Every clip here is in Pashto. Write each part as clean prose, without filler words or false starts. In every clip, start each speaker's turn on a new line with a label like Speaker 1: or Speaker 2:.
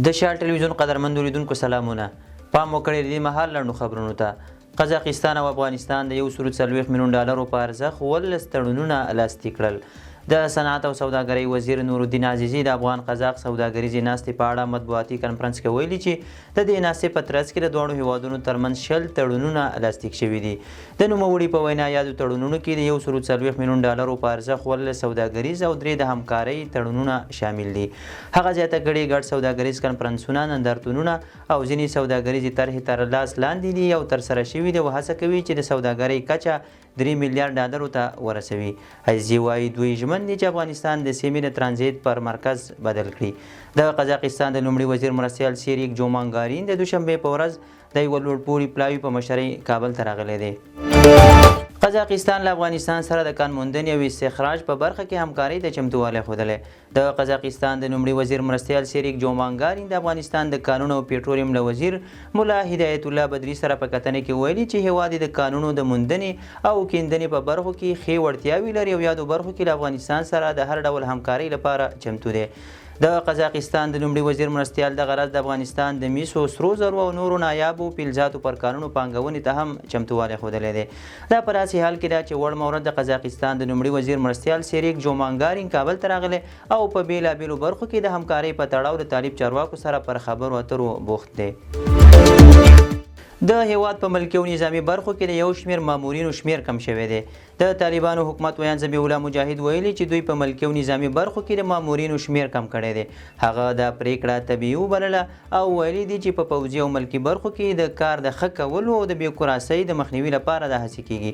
Speaker 1: د شال ټلویزیون قدرمندو لیدونکو سلامونه. پام وکړئ د دې مهال لنډو خبرونو ته. قزاقستان او افغانستان د 140 میلیون ډالرو په ارزښت 17 تړونونه لاسلیک کړل. د صنعت او سوداګرۍ وزیر نورالدین عزیزي د افغان قزاق سوداګریزې ناستې په اړه مطبوعاتي کنفرانس کې ویلي چې د دې ناستې په ترڅ کې د دواړو هېوادونو ترمنځ 20 تړونونه لاسلیک شوي دي. د نوموړي په وینا، یادو تړونونو کې د 140 میلیون ډالرو په ارزښت 17 سوداګریز او 3 د همکارۍ تړونونه شامل دي. هغه زیاته کړې، ګډ سوداګریز کنفرانسونه، نندارتونونه او ځینې سوداګریزې طرحې تر لاس لاندې دي او ترسره شوي دي او هڅه کوي چې د سوداګرۍ کچه 3 میلیارډ ډالرو ته ورسوي. عزیزي وايي، دوی ژمن دي چې افغانستان د سیمې د ترانزیت پر مرکز بدل کړي. د قزاقستان د لومړي وزیر مرستیال سیریک جومانګارین د دوشنبې په ورځ د یوه لوړپوړي پلاوي په مشرۍ کابل ته راغلی دی. قزاقستان له افغانستان سره د کان موندنې او استخراج په برخه کې همکارۍ ته چمتووالی ښودلی. د قزاقستان د لومړي وزیر مرستیال سیریک جومانګارین د افغانستان د کانونو او پیټرولیم له وزیر ملا هدایت الله بدري سره په کتنه کې ویلي چې هېواد یې د کانونو د موندنې او کیندنې په برخو کې ښې وړتیاوې لري او یادو برخو کې له افغانستان سره د هر ډول همکارۍ لپاره چمتو دی. د قزاقستان د لومړي وزیر مرستیال دغه راز د افغانستان د میسو، سرو زرو او نورو نایابو فلزاتو پر کانونو پانګونې ته هم چمتووالی ښودلی دی. دا په داسې حال کې ده چې وړمه ورځ د قزاقستان د لومړي وزیر مرستیال سیریک جومانګارین کابل ته راغلی او په بېلابېلو برخو کې د همکارۍ په تړاو له طالب چارواکو سره پر خبرو اترو بوخت دی. د هېواد په ملکي او نظامي برخو کې د یو شمېر مامورینو شمېر کم شوی دی. د طالبانو حکومت ویاند ذبیح الله مجاهد ویلي چې دوی په ملکي او نظامي برخو کې د مامورینو شمېر کم کړی دی. هغه دا پرېکړه طبیعي وبلله او ویلي دي چې په پوځي او ملکي برخو کې د کار د ښه کولو او د بیوکراسۍ د مخنیوي لپاره دا هڅې کېږي.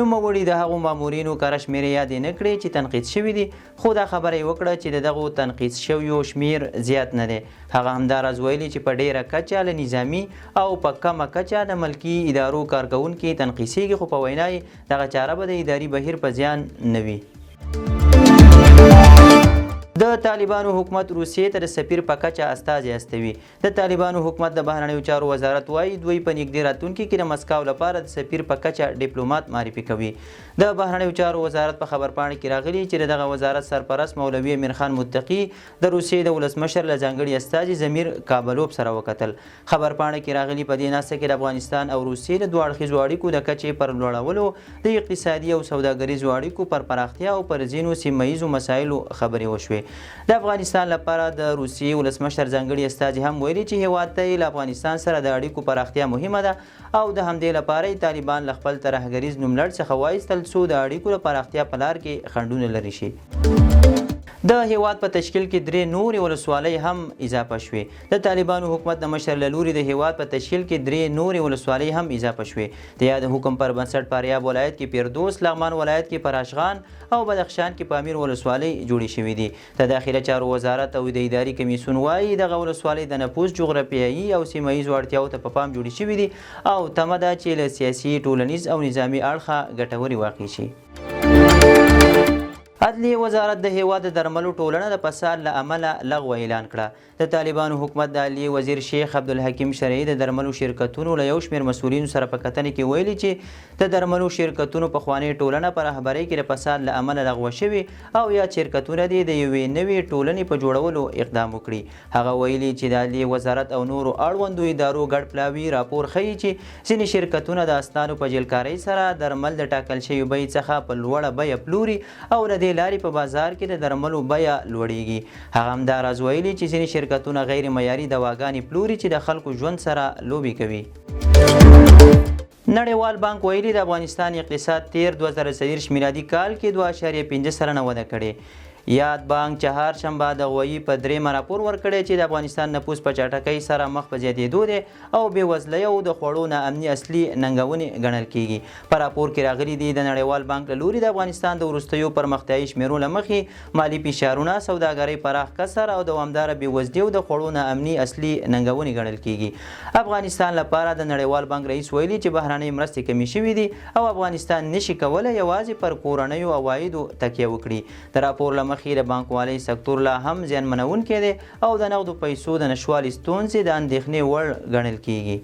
Speaker 1: نوموړي د هغو مامورینو کره شمېرې یادې نه کړې چې تنقید شوي دي، خو دا خبره یې وکړه چې د دغو تنقیص شویو شمېر زیات نه دی. هغه همداراز ویلي چې په ډېره کچه له نظامي او په کمه کچه د ملکي ادارو کارکوونکي تنقیصېږي، خو په وینا یې دغه چاره به د اداري بهیر په زیان نه وي. د طالبانو حکومت روسیې ته د سفیر په کچه استازی استوي. د طالبانو حکومت د بهرنیو چارو وزارت وايي، دوی په نږدې راتلونکي کې د مسکو لپاره د سفیر په کچه ډیپلومات معرفي کوي. د بهرنیو چارو وزارت په خبرپاڼه کې راغلي چې د دغه وزارت سرپرست مولوي امیرخان متقي د روسیې د ولسمشر له ځانګړي استازي ضمیر کابلوف سره وکتل. خبرپاڼه کې راغلي، په دې ناسته کې د افغانستان او روسیې د دوه اړخیزو اړیکو د کچې پر لوړولو، د اقتصادي او سوداګریزو اړیکو پر پراختیا او پر ځینو سیمه ییزو مسایلو خبرې وشوې. د افغانستان لپاره د روسیې ولسمشر ځانګړي استازي هم ویلي چې هېواد ته یې له افغانستان سره د اړیکو پراختیا مهمه ده او د همدې لپاره یې طالبان له خپل ترهګریز نوملړ څخه وایستل څو د اړیکو د پراختیا په لار کې خنډونه لرې شي. د هېواد په تشکیل کې درې نورې ولسوالۍ هم اضافه شوې. د طالبانو حکومت د مشر له لوري د هېواد په تشکیل کې درې نورې ولسوالۍ هم اضافه شوې. د یاد حکم پر بنسټ فاریاب ولایت کې پیردوس، لغمان ولایت کې پراشغان او بدخشان کې پامیر ولسوالۍ جوړې شوې دي. د داخله چارو وزارت او د اداري کمیسیون وايي، دغه ولسوالۍ د نفوس، جغرافیایي او سیمه ییزو اړتیاوو ته په پام جوړې شوې دي او تمه ده چې له سیاسي، ټولنیز او نظامي اړخه ګټورې واقع شي. عدلیې وزارت د هېواد د درملو ټولنه د فساد له امله لغوه اعلان کړه. د طالبانو حکومت د عدلیې وزیر شیخ عبدالحکیم شرعي د درملو شرکتونو له یو شمېر مسؤلینو سره په کتنه کې ویلي چې د درملو شرکتونو پخوانۍ ټولنه په رهبرۍ کې د فساد له امله لغوه شوې او یاد شرکتونه دې د یوې نوې ټولنې په جوړولو اقدام وکړي. هغه ویلي چې د عدلیې وزارت او نورو اړوندو ادارو ګډ پلاوي راپور ښيي چې ځینې شرکتونه د اسنادو په جعلکارۍ سره درمل د ټاکل شوې بیې څخه په لوړه بیه پلوري او له دې لارې په بازار کې د درملو بیه لوړېږي. هغه همداراز ویلي چې ځینې شرکتونه غیر معیاري دواګانې پلوري چې د خلکو ژوند سره لوبې کوي. نړیوال بانک ویلي، د افغانستان اقتصاد تېر 2023 میلادي کال کې 2.5% وده کړې. یاد بانک چهارشنبه د غویي په درېیمه راپور ورکړی چې د افغانستان نفوس په چټکۍ سره مخ په زیاتېدو دی او بېوزلۍ او د خوړو ناامني اصلي ننګونې ګڼل کېږي. په راپور کې راغلي دي، د نړیوال بانک له لوري د افغانستان د وروستیو پرمختیايي شمېرو له مخې، مالي فشارونه، سوداګرۍ پراخ کسر او دوامداره بېوزلي او د خوړو ناامني اصلي ننګونې ګڼل کېږي. افغانستان لپاره د نړیوال بانک رئیس ویلي چې بهرنۍ مرستې کمې شوې دي او افغانستان نه شي کولی یوازې پر کورنیو عوایدو تکیه وکړي. د راپور له مخې، د بانکوالۍ سکتور لا هم زیانمنوونکی دی او د نغدو پیسو د نشوالي ستونزې د اندېښنې وړ ګڼل کېږي.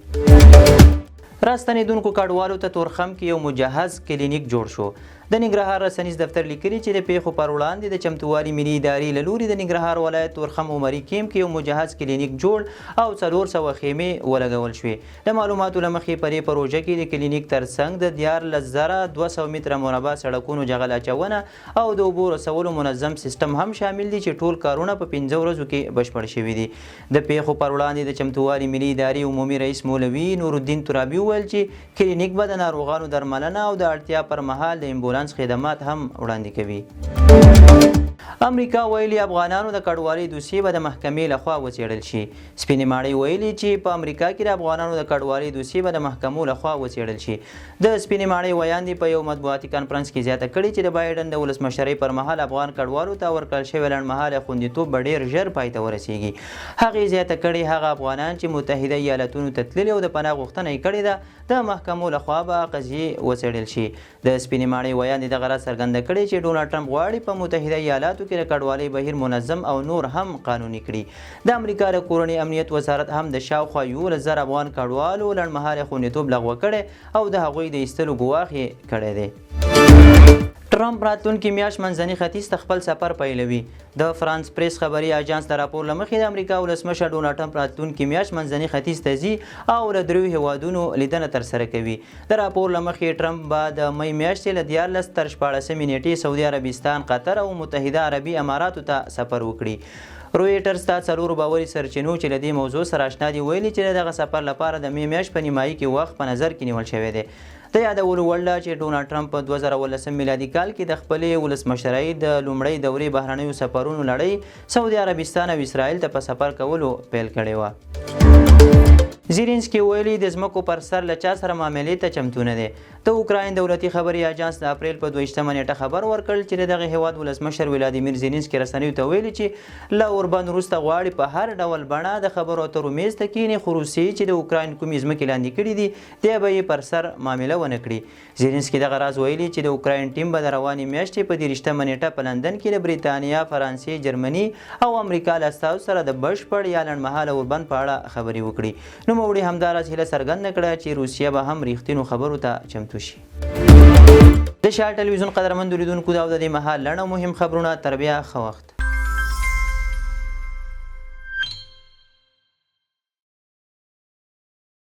Speaker 1: راستنېدونکو کډوالو ته تورخم کې یو مجهز کلینیک جوړ شو. د ننګرهار رسنیز دفتر لیکلي چې د پیښو پر وړاندې د چمتووالي ملي ادارې له لوري د ننګرهار ولایت تورخم عمري کیمپ کې یو مجهز کلینیک جوړ او 400 خیمې ولګول شوې. د معلوماتو له مخې په دې پروژه کې د کلینیک ترڅنګ د 13,200 متره مربع سړکونو جغل اچونه او د اوبو رسولو منظم سیستم هم شامل دي چې ټول کارونه په 5 ورځو کې بشپړ شوي دي. د پیښو پر وړاندې د چمتووالي ملي ادارې عمومي رئیس مولوي نورالدین ترابي وویل چې کلینیک به د ناروغانو درملنه او د اړتیا پر مهال د امبولانس خدمات هم وړاندې کوي. امریکا ویلي افغانانو د کډوالۍ دوسیې به د محکمې لخوا وڅېړل شي. سپینې ماڼۍ ویلي چې په امریکا کې د افغانانو د کډوالۍ دوسیې به د محکمو لخوا وڅېړل شي. د سپینې ماڼۍ ویاندې په یو مطبوعاتي کانفرنس کې زیاته کړې چې د بایډن د ولسمشرۍ پر مهال افغان کډوالو ته ورکړل شوی لنډمهالی خوندیتوب به ډېر ژر پای ته ورسېږي. هغې زیاته کړې، هغه افغانان چې متحده ایالتونو ته تللي او د پناه غوښتنه یې کړې ده، د محکمو له خوا به قضیې وڅېړل شي. د سپینې ماڼۍ ویاندې دغه راز څرګنده کړې چې ډونالډ ټرمپ غواړي په متحده ایالاتو کې د کډوالۍ بهیر منظم او نور هم قانوني کړي. د امریکا د کورني امنیت وزارت هم د شاوخوا 11,000 افغان کډوالو لنډمهالی خوندیتوب لغوه کړی او د هغوی د ایستلو ګواښ یې کړی دی. ټرمپ راتلونکې میاشت منځني ختیځ ته خپل سفر پیلوي. د فرانس پریس خبري اژانس د راپور له مخې د امریکا ولسمشر ډونالډ ټرمپ راتلونکې میاشت منځني ختیځ ته ځي او له دریو هیوادونو لیدنه ترسره کوي. د راپور له مخې ټرمپ به د مۍ میاشتې له 13 تر 16 نیټې سعودي عربستان، قطر او متحده عربي اماراتو ته سفر وکړي. رویټرز ته څلورو باوري سرچینو چې له دې موضوع سره اشنا دي ویلي چې د دغه سفر لپاره د مې میاشت په نیمایي کې وخت په نظر کې نیول شوی دی. د یادولو وړ ده چې ډونالډ ټرمپ په 2017 میلادي کال کې د خپلې ولسمشرۍ د لومړۍ دورې بهرنیو سفرونو لړۍ سعودي عربستان او اسرائیل ته په سفر کولو پیل کړې وه. زیلینسکي ویلي د ځمکو پر سر له چا سره معاملې ته چمتو نه دی. د اوکراین دولتي خبري اژانس د اپریل په 22مه نیټه خبر ورکړ چې د دغه هیواد ولسمشر ولادیمیر زیلینسکي رسنیو ته ویلي چې له اوربند وروسته غواړي په هر ډول بڼه د خبرو اترو میز ته کیني، خو روسیې چې د اوکراین کومې ځمکې لاندې کړې دي دی به یې پر سر معامله ونه کړي. زیلینسکي دغه راز ویلي چې د اوکراین ټیم به د روانې میاشتې په 23مه نېټه په لندن کې له بریتانیا، فرانسې، جرمني او امریکا له استازو سره د بشپړ یا لنډمهاله اوربند په اړه خبرې وکړي. نوموړي همداراز هیله څرګنده کړه چې روسیه به هم ریښتینو خبرو ته چمتو شي. د شال ټلویزیون قدرمندو لیدونکو دا او د دې مهال لنډ او مهم خبرونه. تر بیا ښه وخت.